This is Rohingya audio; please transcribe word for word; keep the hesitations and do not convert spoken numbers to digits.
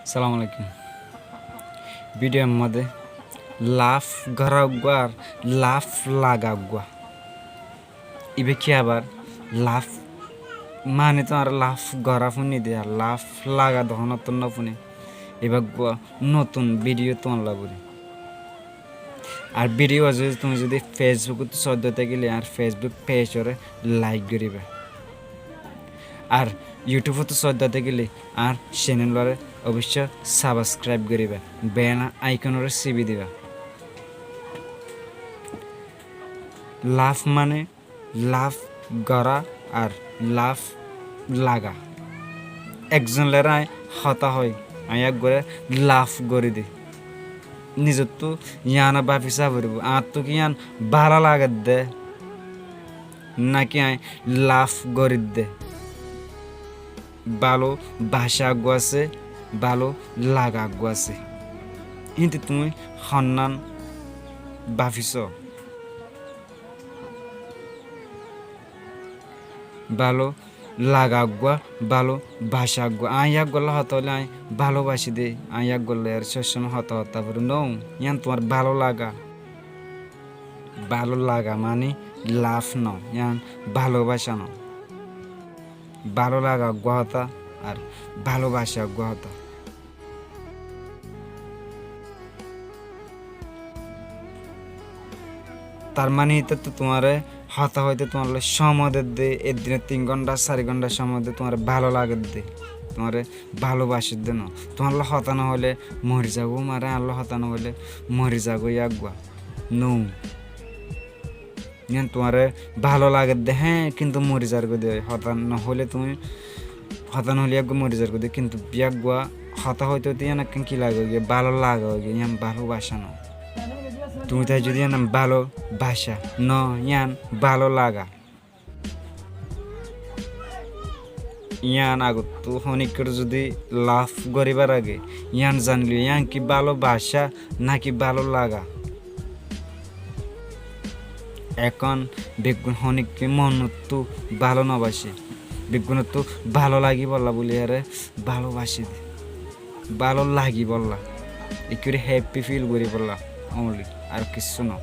Assalamu alaikum. Video modé laf gorá uggwá ar laf laga uggwá. Ibá ki abar laf mani tuáñra laf gorá fúnni de ar laf laga dohónottú no fúni. Ibá uggwá notun video tuáñlla buli. Ar video zodi tuñí zodi Facebook ot sóiddo tákile añár Facebook page ore like goriba. Ar YouTube ot sóiddo tákile añár channel ore oboicco subscribe goriba. Bell icon ore sibi diba. Laf mane laf gorá ar laf laga. Ekzon lói añí hotá hoi, añí eggúare laf gorí de. Nizottú yián báfi sá foribó, añáttu ki yián bála lagedde náki añí laf gorídde. Bála bacá uggwá asé, bála laga uggwá asé. Híntu tuñí honnán báfi só? Bála laga uggwá, bála bacá uggwá. Añí eggúalla hotá hoilé añí bála bací de, añí eggúalla ar sób somóy hotá hotá fori no. Yián tuáñr bála laga. Bála laga mani laf no, yián bála bacá no. Bála laga uggwá hotá ar bála bacá uggwá hotá. Tar mani ítara tuáñre hotá hoité tuáñlla somóy dedde, eddine tin gónta, sair gónta somóy dedde, tuáñre bála lagedde, tuáñre bála bacedde no. Tuáñlla hotá no hoilé mori zagói, mare añálla hotá no hoilé mori zagói eggúa. No. Yián tuáñre bála lagedde, hé, kintu mori zargói de, hotá no hoilé tuñí, hotá no hoilé eggúa mori zargói de, kintu eggúa hotá hoité hoité yián ekkán ki laga óigiyé, bála laga óigiyé, yián bála bacá no. Tuñí tai zodi yián bála bacá no, yián bála laga. Yián agottú honíkkor zodi laf goríbar age yián zaniló, yián ki bála bacá náki bála laga. Ehón beggún honíkka monottú bála no bacé, beggúnottú bála lagibólla buli ére bála bacé de, bála lagibólla, ekkúare happy feel goríbolla, only, ar kissú no.